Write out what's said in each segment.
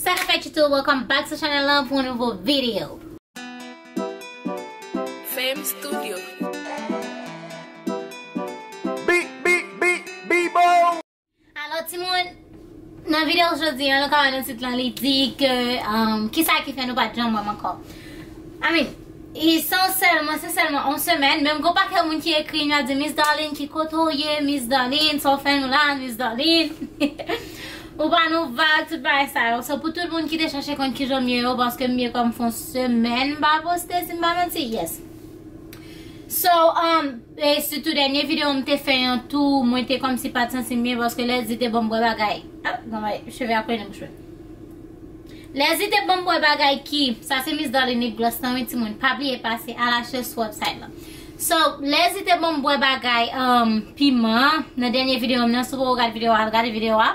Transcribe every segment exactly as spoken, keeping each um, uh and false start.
Sa k ap fèt YouTube, welcome back to channel lan pou yon nouvo video. Fame Studio. Beat, beat, beat, Bebo. Alò timoun, nan videyo jodi an, nou ka wè nan tit lan li di ke, um, kisa ki fè nou pa t janm wè m ankò. I mean, i se sèlman, se sèlman yon semèn, menm gon pakèt moun ki ekri m, y ap di, "Miss Darline, ki kote w ye, Miss Darline, sa w fè nou la, Miss Darline?" Ou pa nou vag, tout bagay sa yo. So, pou tout moun ki te chache konn kijan m ye yo, paske m ye kòm fè yon semèn m pa poste, si m pa manti, yes. So, um, e sitou dènye videyo m te fè an tou, mwen te kòmsi pa t santi m byen paske Lèzli te ban m bwè bagay. Ah, granmay, cheve a kole nan bouch mwen. Lèzli te ban m bwè bagay ki, sa se Miss Darline lip gloss lan, wi, timoun. Pa bliye pase a la chè sou website lan. So, Lèzli te ban m bwè bagay, um, piman, nan dènye videyo m nan, si w poko gade videyo a, al gade videyo a.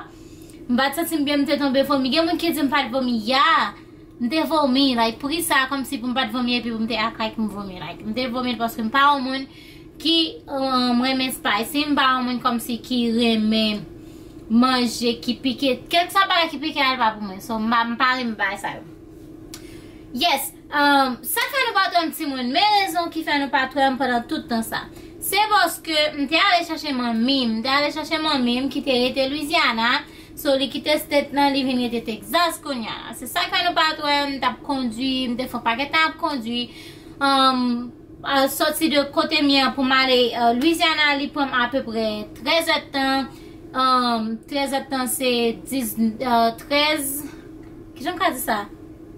M pa t santi m byen, m te tonbe vomi. Gen moun ki di m pa t vomi, ya. M te vomi, like, pou ki sa, kòmsi pou m pa t vomi epi pou m te act like m vomi, like, m te vomi paske m pa yon moun ki, um, renmen spicy, m pa yon moun kòmsi ki renmen manje ki pike, kèlkeswa bagay ki pike a, li pa pou mwen, so, m pa, m pa renmen bagay sa yo. Yes, um, sa k fè nou pa t wè m timoun, men rezon ki fè nou pa t wè m pandan tout tan sa, se paske m te ale chache manmi m, m te ale chache manmi m ki te rete Louisiana, so, li kite state lan, li vin rete Texas kounye a la. Se sa k fè nou pa t wè m, m t ap kondwi, m te fè yon pakèt tan ap kondwi. Um, a, sòti de kote m ye an pou m ale, uh, Louisiana, li pran m apeprè trèz èdtan. Um, trèz èdtan se dis, uh, trèz, kijan m ka di sa?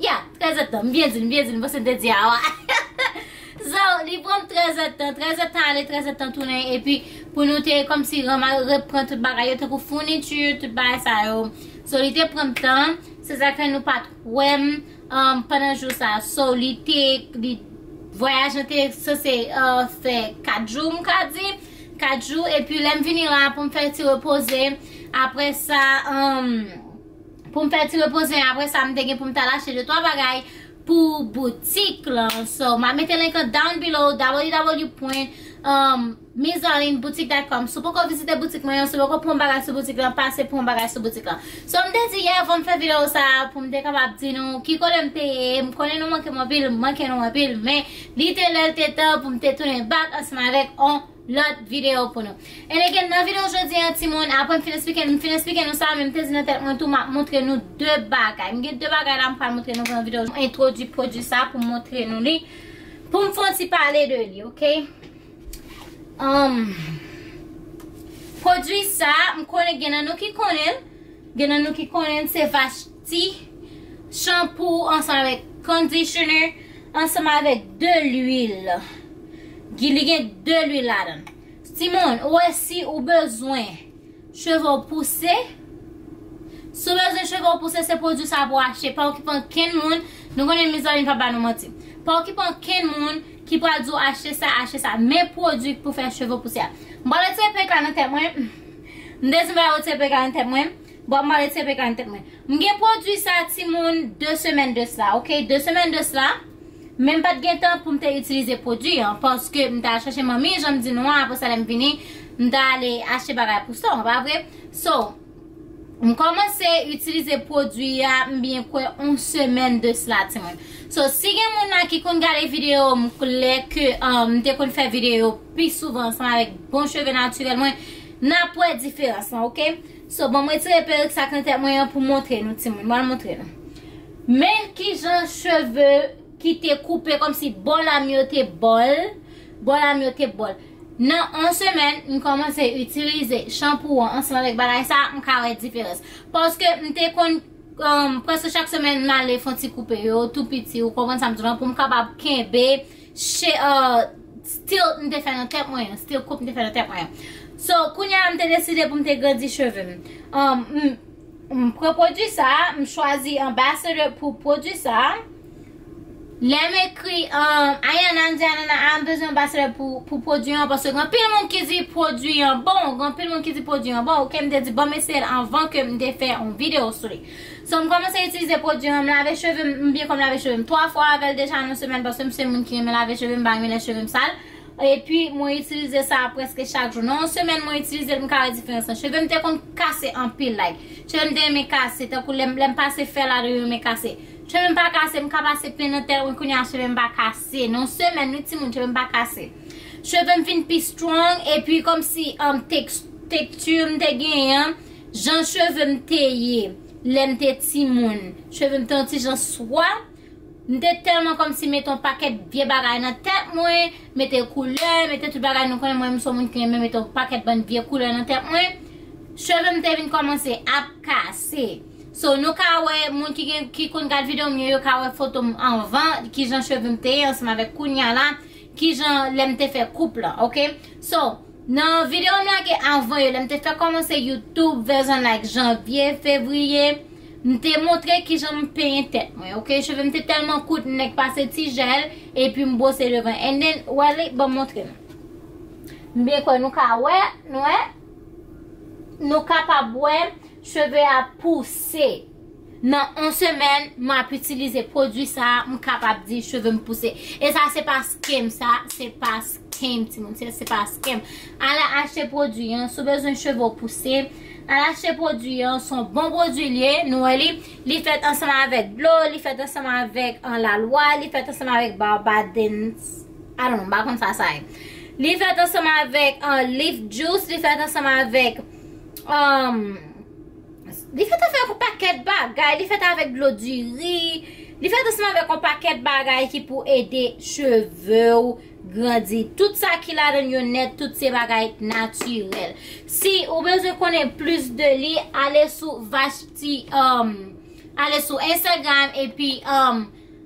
Ya, trèz èdtan, m byen di l, m byen di l, m panse m te di a, wa. So, li pran m trèz èdtan, trèz èdtan ale, trèz èdtan tounen, epi pou nou te kòmsi ranma-, repran tout bagay yo, tankou founiti, tout bagay sa yo. So, li te pran m tan, se sa k fè nou pa t wè m, um, pandan jou sa. So, li te, li, vwayaj lan te sanse, uh, fè kat jou, m ka di, kat jou, epi lè m vini la pou m fè ti repoze, apre sa, um, pou m fè ti repoze, apre sa, m te gen pou m t al achte de twa bagay pou boutik lan. So, m ap mete link lan down below, w w w point, um, miss darline boutique dot com. Si w poko vizite boutik mwen an, si w poko pran bagay sou boutik lan, pase pran bagay sou boutik lan. So, m te di, yeah, fò m fè videyo sa a pou m te kapab di nou ki kote m te ye. M konnen nou manke m anpil, m manke nou anpil, men li te lè l te tan pou m te tounen back ansanm avèk on lòt videyo pou nou. And again, nan videyo jodi an, timoun, apre m fin eksplike, m fin eksplike nou sa, men m te di nan tèt mwen tou, m ap montre nou de bagay. M gen de bagay la m pral montre nou nan videyo. M entwodui pwodui sa pou m montre nou li. Pou m fè yon ti pale de li, oke? Um, pwodui sa, m konnen gen nan nou ki konnen l, gen nan nou ki konnen l, se Vashti, chanpou ansanm avèk conditioner, ansanm avèk de lwil. Gi-, li gen de lwil ladan l. Timoun, ou wè si ou bezwen cheve w pouse, si w bezwen cheve w pouse, se pwodui sa pou w achte. Pa okipe ankenn moun, nou konnen miss darline pa ba nou manti. Pa okipe ankenn moun ki pral di w achte sa, achte sa. Men pwodui pou fè cheve w pouse a. M pral retire pèk la nan tèt mwen. M te di m pral retire pèk la nan tèt mwen. Bon, m pral retire pèk la nan tèt mwen. M gen pwodui sa, timoun, de semèn de sila, oke? De semèn de sila. Men m pa t gen tan pou m te itilize pwodui an, paske m t al chache manmi, jan m di nou an, apre sa, lè m vini, m t ale achte bagay pou sò, pa vre? So, m kòmanse itilize pwodui a, m byen kwè, yon semèn de sila, timoun. So, si gen moun la ki konn gade videyo m, lè ke, um, m te konn fè videyo pi souvan ansanm avèk bon cheve natirèl mwen, n ap wè diferans lan, oke? So, bon, mwen retire perik sa k nan tèt mwen an pou montre nou, timoun. Mwen montre nou. Men kijan cheve ki te koupe kòmsi bò la m yo te bò l, bò la m yo te bò l. Nan yon semèn, m kòmanse itilize chanpou an ansanm avèk bagay sa, m ka wè diferans. Paske m te konn, um, prèske chak semèn, m ale fè yon ti koupe yo, tou piti, ou konprann sa m di w lan, pou m kapab kenbe che-, uh, stil m te fè nan tèt mwen an, stil koup m te fè nan tèt mwen an. So, kounye a, m te deside pou m te grandi cheve m. Um, m, m pran pwodui sa, m chwazi anbasadè pou pwodui sa. Lè m ekri, um, Ayana, m di Ayana, a, m bezwen anbasadè pou, pou pwodui an, paske gen anpil moun ki di pwodui an bon, gen anpil moun ki di pwodui an bon, oke, m te di, bon, m eseye l anvan ke m te fè yon videyo sou li. So, m kòmanse itilize pwodui an, m lave cheve m, m byen kòm lave cheve m twa fwa avè l deja nan semèn, paske m se moun ki renmen lave cheve m, m pa renmen lè cheve m sal. Epi mwen itilize sa prèske chak jou. Nan yon semèn mwen itilize l, m ka wè diferans lan. Cheve m te konn kase anpil, like. Cheve m te renmen kase, tankou lè m, lè m pase fè la, yo renmen kase. Cheve m pa kase, m ka pase pen nan tèt mwen, kounye a cheve m pa kase. Nan yon semèn, wi timoun, cheve m pa kase. Cheve m vin pi strong, epi kòmsi, um, teks-, tekti m te genyen an, jan cheve m te ye, lè m te timoun. Cheve m te yon ti jan swa, m te tèlman kòmsi mete yon pakèt vye bagay nan tèt mwen, mete koulè, mete tout bagay. Nou konnen mwen, m se yon moun ki renmen mete yon pakèt bann vye koulè nan tèt mwen. Cheve m te vin kòmanse ap kase. So, nou ka wè, moun ki gen, ki konn gad videyo m yo, yo ka wè foto m anvan, kijan cheve m te ye ansanm avèk kounye a la, kijan lè m te fè koup lan, oke? So, nan videyo m lage anvan yo, lè m te fè kòmanse YouTube, vèzon like janvye, fevriye, m te montre kijan m penyen tèt mwen, oke? Cheve m te tèlman kout, m nèk pase ti jèl, epi m bwose devan. And then, wale, ban m montre nou. M byen kwè nou ka wè, nou wè? Nou kapab wè cheve a pouse. Nan yon semèn, m ap itilize pwodui sa a, m kapab di cheve m pouse. E sa se pa scam, sa se pa scam, timoun, se, se pa scam. Al achte pwodui an, si w bezwen cheve w pouse, al achte pwodui an, se yon bon pwodui li ye, nou wè li, li fèt ansanm avèk dlo, li fèt ansanm avèk, an, lalwa, li fèt ansanm avèk Barbadans, I don't know, m pa konn sa sa ye. Li fèt ansanm avèk, an, leaf juice, li fèt ansanm avèk, um, li fèt avèk yon pakèt bagay, li fèt avèk dlo diri, li fèt ansanm avèk yon pakèt bagay ki pou ede cheve w grandi. Tout sa ki ladan l yo nèt, tout se bagay natirèl. Si ou bezwen konnen plis de li, ale sou Vashti, um, ale sou Instagram epi, um,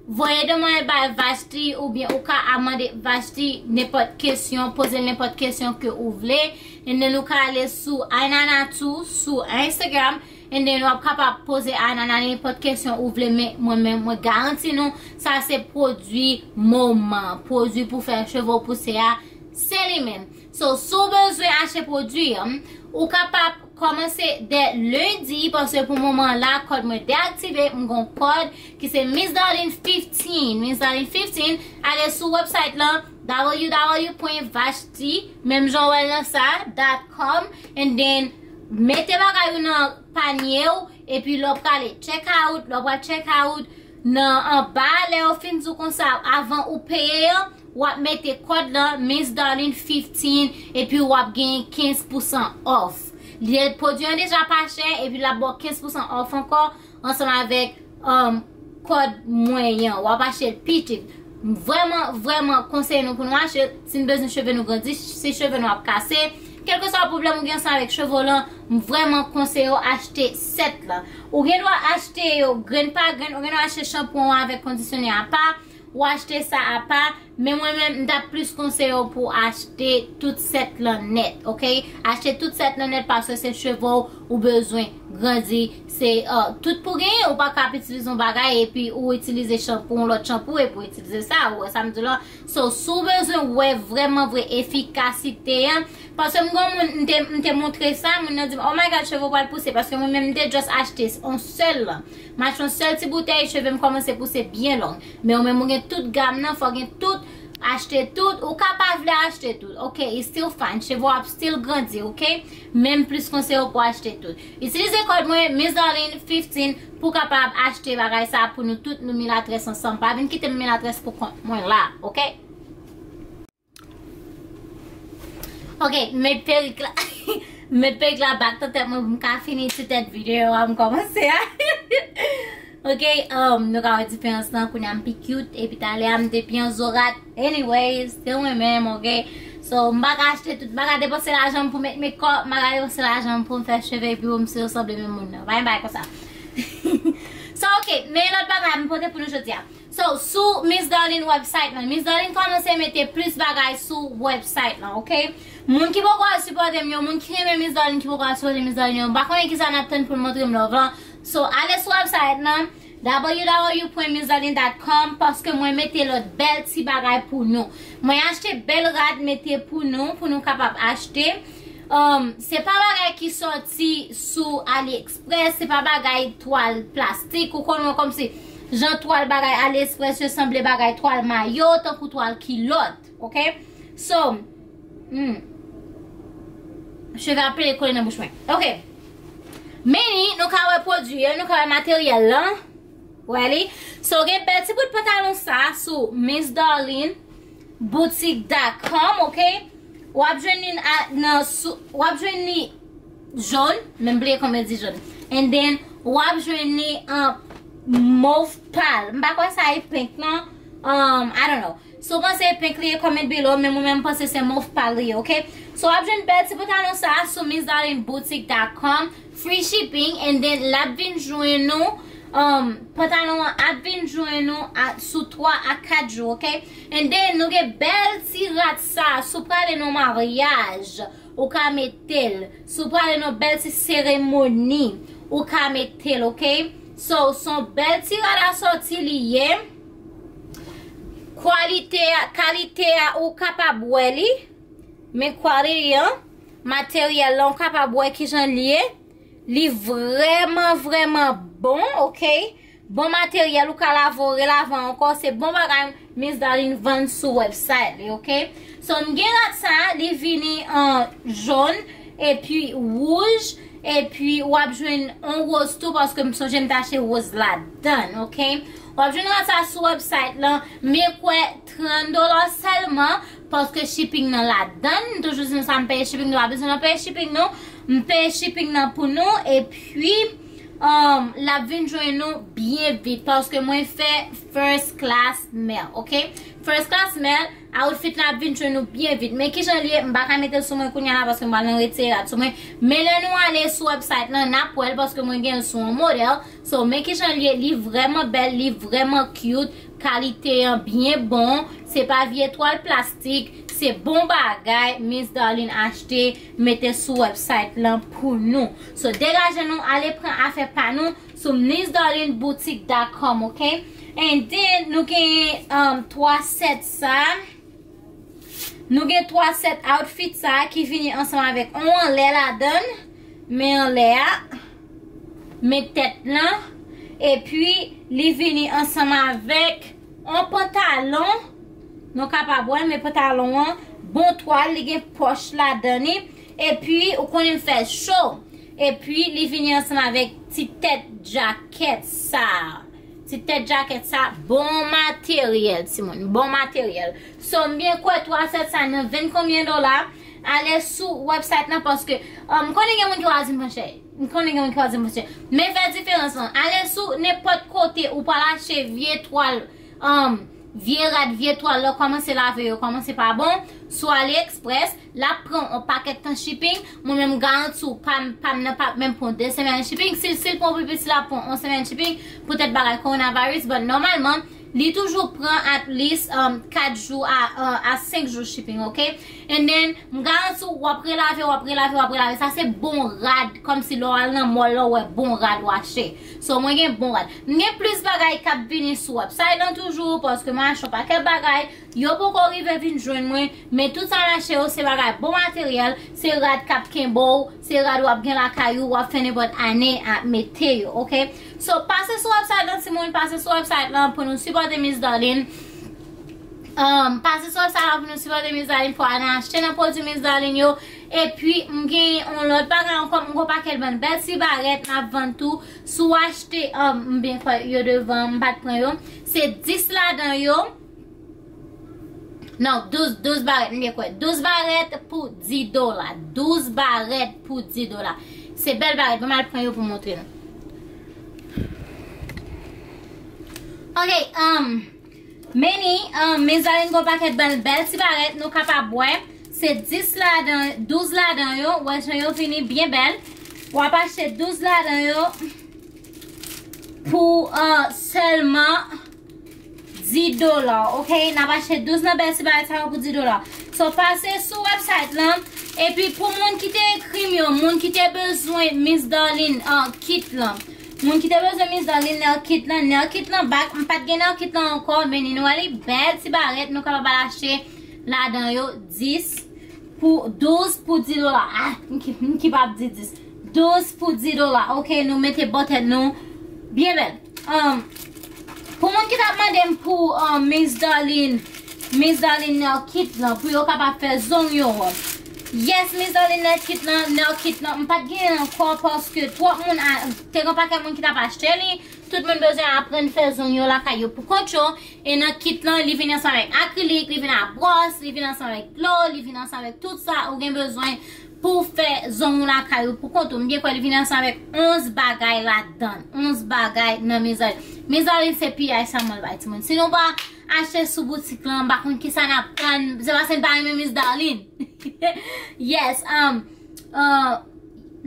voye demande bay Vashti, oubyen ou ka a mande Vashti nenpòt kesyon, poze l nenpòt kesyon ke ou vle. And then ou ka ale sou Ainana tou, sou Instagram. And then w ap kapab poze Ainana nenpòt kesyon ou vle, men mwen menm, mwen garanti nou, sa se pwodui moman. Pwodui pou fè cheve w pouse a, se li menm. So, si w bezwen achte pwodui an, ou kapab kòmanse dè lendi, paske pou moman la, kòd mwen deaktive, m gon kòd ki se Miss Darline fifteen. Miss Darline fifteen, ale sou website lan, www point vashti, menm jan w wè l nan sa, dot com, and then mete bagay ou nan panye w, epi lè w prale check out, lè w pral check out, nan anba, lè yo fin di w konsa, avan ou peye an, w ap mete kòd lan, Miss Darline fifteen, epi w ap genyen kenz pousan off. Lè pwodui an deja pa chè, epi l ap ba w kenz pousan off ankò, ansanm avèk, um, kòd mwen an. W ap achte l pi chip. M vrèman, vrèman konseye nou pou nou achte l. Si n bezwen cheve nou grandi, si cheve nou ap kase, kèlkeswa pwoblèm ou gen ansanm avèk cheve w lan, m vrèman konseye w achte sèt lan. Ou gen dwa achte yo grenn pa grenn, ou gen dwa achte chanpou an avèk kondisyonè apa, ou achte sa apa, men mwen menm, m t ap plis konseye w pou achte tout sèt lan nèt, oke? Achte tout sèt lan nèt paske se cheve w ou bezwen grandi, se, uh, tout pou genyen, ou pa ka ap itilize yon bagay epi ou itilize chanpou, yon lòt chanpou epi ou itilize sa, ou wè sa m di w lan. So, si w bezwen wè vrèman vre efikasite an, paske m gon moun, m te, m te montre sa, moun nan di m, "Oh my God, cheve w pral pouse," paske mwen menm m te just achte yon sèl lan. M achte yon sèl ti boutèy, cheve m kòmanse pouse byen long. Men ou menm ou gen tout gam nan, fò w gen tout, achte tout, ou ka pa vle achte tout, oke, it's still fine, cheve w ap still grandi, oke? Men m plis konseye w pou achte tout. Itilize kòd mwen, Miss Darline fifteen, pou w kapab achte bagay sa pou nou tout, nou milatrès ansanm. Pa vin kite m milatrès pou kont mwen la, oke? Oke, m met perik la. M met perik la back nan tèt mwen pou m ka fini ti tèt videyo a m kòmanse a. Oke, um, nou ka wè diferans lan, kounye a m pi cute, epi talè a m te pi an zorat. Anyways, se mwen menm, oke? So, m pa ka achte tout, m pa ka depanse lajan m pou met makeup, m pa ka depanse lajan m pou m fè cheve, epi pou m still sanble menm moun nan. Pa gen bagay konsa. So, oke, men lòt bagay m pote pou nou jodi a. So, sou Miss Darline website lan, Miss Darline kòmanse mete plis bagay sou website lan, oke? Moun ki poko al sipòte m yo, moun ki renmen Miss Darline ki poko al sipòte Miss Darline yo, m pa konnen kisa n ap tann pou l montre m love lan. So, ale sou website lan, www point miss darline dot com, paske mwen mete lòt bèl ti bagay pou nou. Mwen achte bèl rad mete pou nou, pou nou kapab achte. Um, se pa bagay ki sòti sou AliExpress, se pa bagay twal plastik, ou konn wè kòmsi jan twal bagay AliExpress yo sanble bagay twal mayo, tankou twal kilòt, oke? So, hmm. Cheve ap pete kole nan bouch mwen. Ok. Meni, nou ka wè pwodui yo, nou ka wè materyèl lan. Wè li. So, gen bèl ti bout pantalon sa sou Miss Darline Boutique dot com, ok? W ap jwenn li a- nan sou, w ap jwenn li jòn, men m bliye kòman yo di jòn. And then, w ap jwenn li an mauve pal. M pa kwè sa e pink, non. Um, I don't know. Si w panse e pink li e, comment below, men mwen menm m panse se mauve pal li ye, ok? So, w ap jwenn bèl ti pantalon sa sou Miss Darline Boutique dot com, free shipping, and then l ap vin jwenn nou, um, pantalon an ap vin jwenn nou a, sou twa a kat jou, ok? And then, nou gen bèl ti rad sa, si w prale nan maryaj, ou ka mete l. Si w prale nan bèl ti seremoni, ou ka mete l, ok? So, se yon bèl ti rad asòti li ye. Kwalite a, kalite a, ou kapab wè li. Men quality an, materyèl lan, ou kapab wè kijan li ye. Li vrèman, vrèman bon, ok? Bon materyèl, ou ka lave, relave ankò. Se bon bagay Miss Darline vann sou website li, ok? So, m gen rad sa, li vini an jòn, epi wouj, epi w ap jwenn on woz tou, paske m sonje m t achte woz ladann, ok? W ap jwenn rad sa sou website lan, men kwè trant dola sèlman, paske shipping nan ladann. M toujou di nou sa, m peye shipping, nou pa bezwen nan peye shipping, non. M peye shipping nan pou nou, epi, um, l ap vin jwenn nou byen vit, paske mwen fè first class mail, ok? First class mail, outfit la ap vin jwenn nou byen vit. Men kijan li ye, m pa ka mete l sou mwen kounye a la, paske m pral nan retire rad sou mwen. Men lè nou ale sou website lan, n ap wè l, paske mwen gen l sou yon modèl. So, men kijan li ye, li vrèman bèl, li vrèman cute. Kalite an byen bon, se pa vye twal plastik, se bon bagay Miss Darline achte, mete sou website lan pou nou. So, degaje nou, ale pran afè pa nou sou Miss Darline Boutique dot com, ok? And then, nou gen, um, twa set sa. Nou gen twa set outfit sa ki vini ansanm avèk on anlè ladann, men anlè a, men tèt lan, epi li vini ansanm avèk on pantalon. Nou kapab wè, men pantalon an, bon twal, li gen pòch ladan li, epi ou konnen l fè cho, epi li vini ansanm avèk ti tèt jakèt sa. Ti tèt jakèt sa, bon materyèl, timoun, bon materyèl. So, m byen kwè twa set sa nan venn konbyen dola. Ale sou website lan, paske, um, m konnen gen moun ki va di m, monchè. M konnen gen moun ki va di m, monchè. Men fè diferans lan. Ale sou nenpòt kote ou pral achte vye twal, um, vye rad, vye twal la, kòmanse lave yo, kòmanse pa bon. Sou AliExpress, l ap pran yon pakèt tan shipping. Mwen menm, m garanti w, pa m, pa m nan p ap menm pran de semèn shipping. Si, si l pran pi piti, l ap pran yon semèn shipping, poutèt bagay coronavirus. But nòmalman, li toujou pran at least, um, kat jou a, a, a senk jou shipping, ok? And then, m garanti w, w ap relave, w ap relave, w ap relave. Sa se bon rad, kòmsi lè w al nan mall la, w wè bon rad w achte. So, mwen gen bon rad. M gen plis bagay k ap vini sou website lan toujou, paske mwen achte yon pakèt bagay. Yo poko rive vin jwenn mwen, men tout sa m achte yo, se bagay bon materyèl, se rad k ap kenbe w, se rad w ap gen lakay ou, w ap fè nenpòt ane ap mete yo, ok? So, pase sou website lan, timoun, pase sou website lan pou nou sipòte Miss Darline. Um, pase sou website lan pou nou sipòte Miss Darline, pou al achte nan pwodui Miss Darline yo. Epi, m gen yon lòt bagay ankò, m gen yon pakèt bann bèl ti barèt m ap vann tou. Si w achte, um, m byen kwè yo devan, m pa t pran yo. Se dis ladan yo. Non, douz, douz barèt, m byen kwè. Douz barèt pou dis dola. Douz barèt pou dis dola. Se bèl barèt. Ban m al pran yo pou montre nou. Ok, um, Meni, um, Miss Darline gon pakèt bèl, bèl ti barèt, nou kapab wè. Se dis ladan, douz ladan yo, wè jan yo vini byen bèl. W ap achte douz ladan yo pou, uh, sèlman dis dola, ok? N ap achte douz nan bèl ti bagay sa yo pou dis dola. So, pase sou website lan, epi pou moun ki te ekri m yo, moun ki te bezwen Miss Darline, uh, kit lan. Moun ki te bezwen Miss Darline nail kit lan, nail kit lan back, m pa t gen nail kit lan ankò, men nou wè li bèl ti barèt, nou kapab al achte ladan yo dis pou, douz pou dis dola. Ah, m ki, m ki p ap di dis. Douz pou dis dola. Ok, nou mete bò tèt nou byen bèl. Um, pou moun ki t ap mande m pou, um, Miss Darline Miss Darline Nail Kit lan pou yo kapab fè zong yo. Yes, Miss Darline Nail Kit lan, Nail Kit lan, m pa t genyen l ankò paske twòp moun a, te gen pakèt moun ki t ap achte li. Tout moun bezwen aprann fè zong yo lakay yo pou kont yo. E nan kit lan, li vin ansanm avèk akrilik, li vin ak bwòs, li vin ansanm avèk dlo, li vin ansanm avèk tout sa ou gen bezwen pou w fè zong ou lakay ou pou kont ou. M byen kwè li vin ansanm avèk onz bagay ladan. Onz bagay nan Miss Darline. Miss Darline se piyay sèlman l bay timoun. Si nou pa achte sou boutik lan, m pa konn kisa n ap tann. Se paske n pa renmen Miss Darline. Yes, um, uh,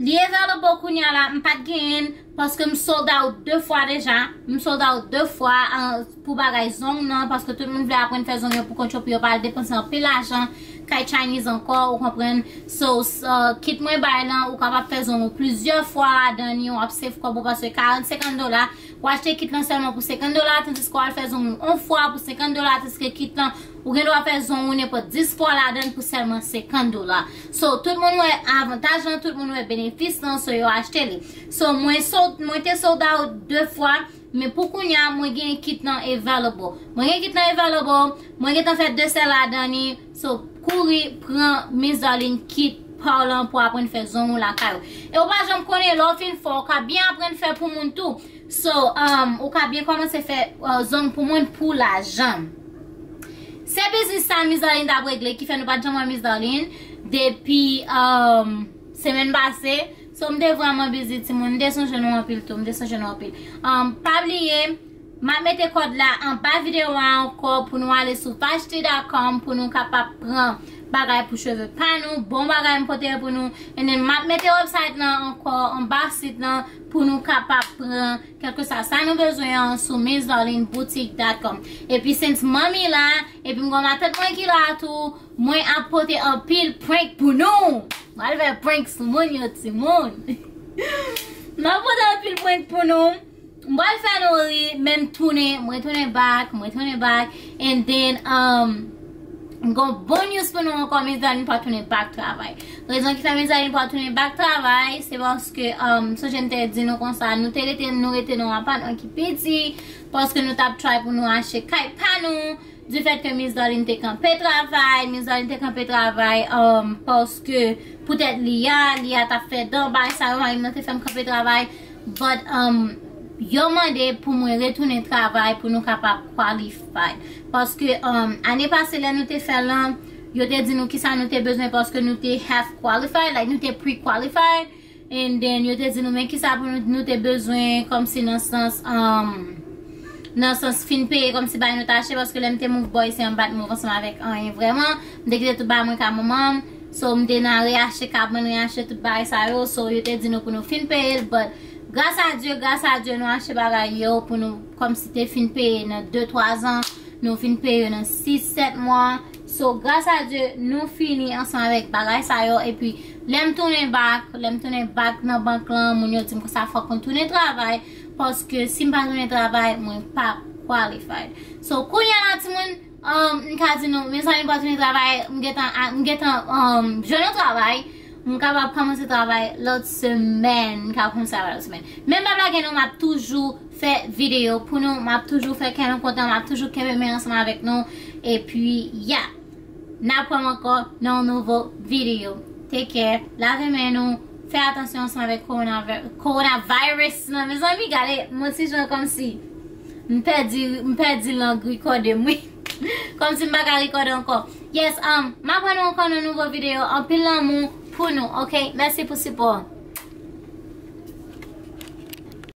li available kounye a la, m pa t genyen l paske m sold out de fwa deja. M sold out de fwa, uh, pou bagay zong nan, paske tout moun vle aprann fè zong yo pou kont yo, pou yo pa al depanse anpil lajan kay Chinese ankò, ou konprann. So, uh, kit mwen bay lan, ou kapab fè zong ou plizyè fwa ladan li, w ap save kòb ou, paske karant, senkant dola, w achte kit lan sèlman pou senkant dola, tandiske w al fè zong ou yon fwa pou senkant dola, tandiske kit lan, ou gen dwa fè zong ou nenpòt dis fwa ladan l pou sèlman senkant dola. So, tout moun wè avantaj lan, tout moun wè benefis lan, so yo achte li. So, mwen sold, mwen te sold out de fwa, men pou kounye a, mwen gen kit lan available. Mwen gen kit lan available, mwen gentan fè de sè ladan li. So, kouri pran Miss Darline kit pa w lan pou aprann fè zong ou lakay ou. E ou pa janm konnen, lè w fin fè, ou ka byen aprann fè pou moun tou. So, um, ou ka byen kòmanse fè, uh, zong pou moun pou lajan. Se biznis sa Miss Darline t ap regle ki fè nou pa t janm wè Miss Darline depi, um, semèn pase. So, m te vrèman bizi, timoun. M te sonje nou anpil tou. M te sonje nou anpil. Um, pa bliye, m ap mete kòd la anba videyo a ankò pou nou ale sou vashti dot com pou nou kapab pran bagay pou cheve pa nou. Bon bagay m pote yo pou nou. And then, m ap mete website lan ankò anba sit lan pou nou kapab pran kèlkeswa sa nou bezwen an sou miss darline boutique dot com. Epi, since manmi la, epi m gen matant mwen ki la tou, mwen ap pote anpil prank pou nou. Mwen al fè prank sou moun yo, timoun. M ap pote anpil prank pou nou. M pral fè nou ri, men m tounen, mwen tounen back, mwen tounen back. And then, um, m gon bon news pou nou ankò, Miss Darline pral tounen back travay. Rezon ki fè Miss Darline pral tounen back travay, se paske, um, sonje m te di nou konsa, nou te rete, nou rete nan yon apartment ki piti, paske nou t ap try pou nou achte kay pa nou. Du fait que Miss Darline te kanpe travay, Miss Darline te kanpe travay, um, paske poutèt Lia, Lia t ap fè dan, bagay sa yo, mari m nan te fè m kanpe travay. But, um, yo mande pou mwen retounen travay pou nou kapab qualified. Paske, um, ane pase, lè nou te fè lan, yo te di nou kisa nou te bezwen paske nou te half qualified, like, nou te pre-qualified. And then, yo te di nou, men kisa pou nou, nou te bezwen, kòmsi nan sans, um, nan sans fin peye, kòmsi bagay nou t achte, paske lè m te move boy, se anba t move ansanm avèk anyen vrèman. M te kite tout bagay mwen ka manman m. So, m te nan reachte kab mwen, reachte tout bagay sa yo. So, yo te di nou pou nou fin peye l, but gras a Dye, gras a Dye, nou achte bagay yo pou nou, kòmsi te fin peye nan de, twa zan, nou fin peye yo nan sis, sèt mwa. So, gras a Dye, nou fini ansanm avèk bagay sa yo. Epi, lè m tounen back, lè m tounen back nan bank lan, moun yo di m konsa fòk mwen tounen travay, paske si m pa tounen travay, mwen p ap qualified. So, kounye a la, timoun, um, m ka di nou, mezanmi, m pa tounen travay, m gentan, m gentan, um, jwenn yon travay, m kapab kòmanse travay lòt semèn, m kapab kòmanse travay lòt semèn. Men m pa blage non, m ap toujou fè videyo pou nou, m ap toujou fè kè nou kontan, m ap toujou kenbe men ansanm avèk nou. Epi, ya, n ap wè m ankò nan yon nouvo videyo. Take care, lave men nou, fè atansyon ansanm avèk kowonavi-, kowonavirus nan. Mezanmi, gade, mwen ti jan kòmsi m pèdi, m pèdi lang rekòde m, wi. Kòmsi m pa ka rekòde ankò. Yes, um, m ap wè nou ankò nan nouvo videyo. Anpil lanmou pou nou, ok? Mèsi pou sipò.